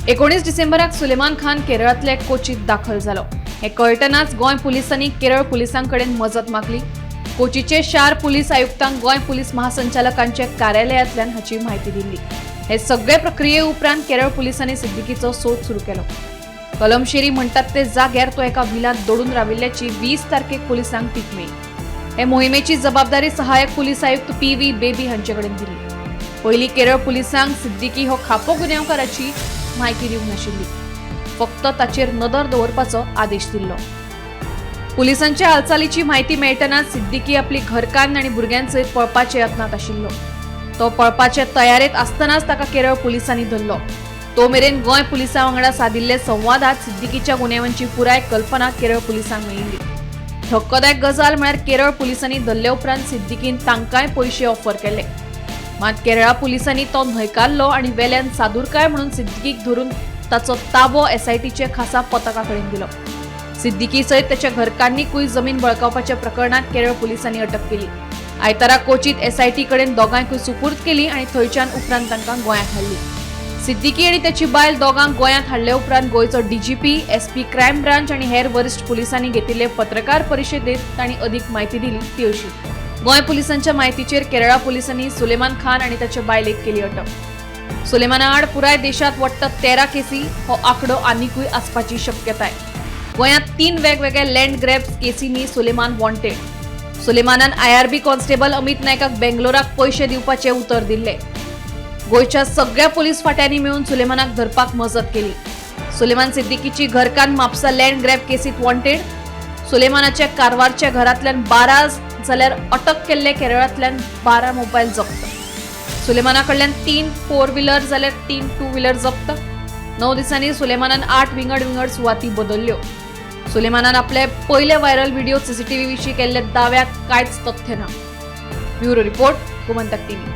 19 डिसेंबराक सुलेमान खान केरळांतले कोचीत दाखल जालो. हें कळटनाच गोंय पुलिसांनी केरळ पुलिसां कडेन मजत मागली. कोचीचे शार पुलीस आयुक्तांक गोंय पुलीस महासंचालकांच्या कार्यालयांतल्यान हाची म्हायती दिल्ली. हे सगळे प्रक्रिये उपरांत केरळ पुलिसांनी सिद्दीकीचो सोद सुरू केलो. कलमशेरी म्हणटात ते जाग्यार तो एका व्हिलांत दडून राविल्ल्याची 20 तारखेक पुलिसांक टीप मेळ्ळी. हे मोहिमेची जबाबदारी सहाय्यक पुलीस आयुक्त पी व्ही बेबी हांचे कडेन दिली. पयलीं केरळ पुलिसांक सिद्दीकी हो खापो गुन्यांवकाराची म्हायती दिवंक नाशिल्ली. फक्त ताचेर नदर दवरपाचो आदेश दिल्लो. पुलिसांच्या हालचालीची म्हायती मेळटनाच सिद्दीकी आपली घरकान्न आनी भुरग्यांसयत पळपाच्या यत्नांत आशिल्लो. तो पळपाचे तयारेंत आसतनाच ताका केरळ पुलिसांनी धरलो. तो मेरेन गोंय पुलिसां वांगडा सादिल्ले संवादात सिद्दीकीच्या गुन्यांवांची पुराय कल्पना केरळ पुलिसांक मेळिल्ली. धक्कोदायक गजाल म्हळ्यार केरळ पुलिसांनी धरले उपरांत सिद्दीकीन तांकांय पयशे ऑफर केले. मात केरळा पुलिसांनी तो न्हयकारलो आनी वेल्यान सादुरकाय म्हणून सिद्दीकीक धरून ताचो ताबो एसआयटीचे खासा पथका कडेन दिलो. सिद्दीकी सयत त्याच्या घरकान्नीकूय जमीन बळकावपाच्या प्रकरणात केरळ पुलिसांनी अटक केली. आयतारा कोचीत एसआयटी कडेन दोगांयकूय सुपूर्द केली आनी थंयच्यान उपरांत तांकां गोंयांत हाडली. सिद्दीकी आनी त्याची बायल दोगांक गोंयांत हाडले उपरांत गोंयचो डीजीपी, एसपी क्रायम ब्रांच आनी हेर वरिश्ठ पुलिसांनी घेतिल्ले पत्रकार परिशदेत तांणी अदीक म्हायती दिली ती अशी. गोंय पुलिसांच्या म्हायतीचेर केरळा पुलिसांनी सुलेमान खान आनी ताच्या बायलेक केली अटक. सुलेमाना आड पुराय देशांत वट्ट 13 केसी. हो आंकडो आनिकूय आसपाची शक्यताय. गोंयांत 3 वेगवेगळ्या लँड ग्रॅब केसींनी सुलेमान वॉन्टेड. सुलेमानान आयआरबी कॉन्स्टेबल अमित नायकाक बेंगलोराक पयशे दिवपाचें उतर दिल्लें. गोंयच्या सगळ्या पोलीस फांट्यांनी मेळून सुलेमानाक धरपाक मजत केली. सुलेमान सिद्दीकीची घरकान्न म्हापसा लँड ग्रॅब केसीत वॉन्टेड. सुलेमानाच्या कारवारच्या घरांतल्यान 12 जाल्यार अटक केल्ले केरळांतल्यान 12 मोबायल जप्त. सुलेमाना कडल्यान 3 फोर व्हिलर जाल्यार 3 टू व्हिलर जप्त. 9 दिसांनी सुलेमानान 8 विंगड विंगड सुवाती बदलल्यो. सुलेमानान आपले पयले व्हायरल व्हिडिओ सीसीटीव्ही विशीं केल्ल्या दाव्याक कांयच तथ्य ना. Bureau report, Gomantak TV.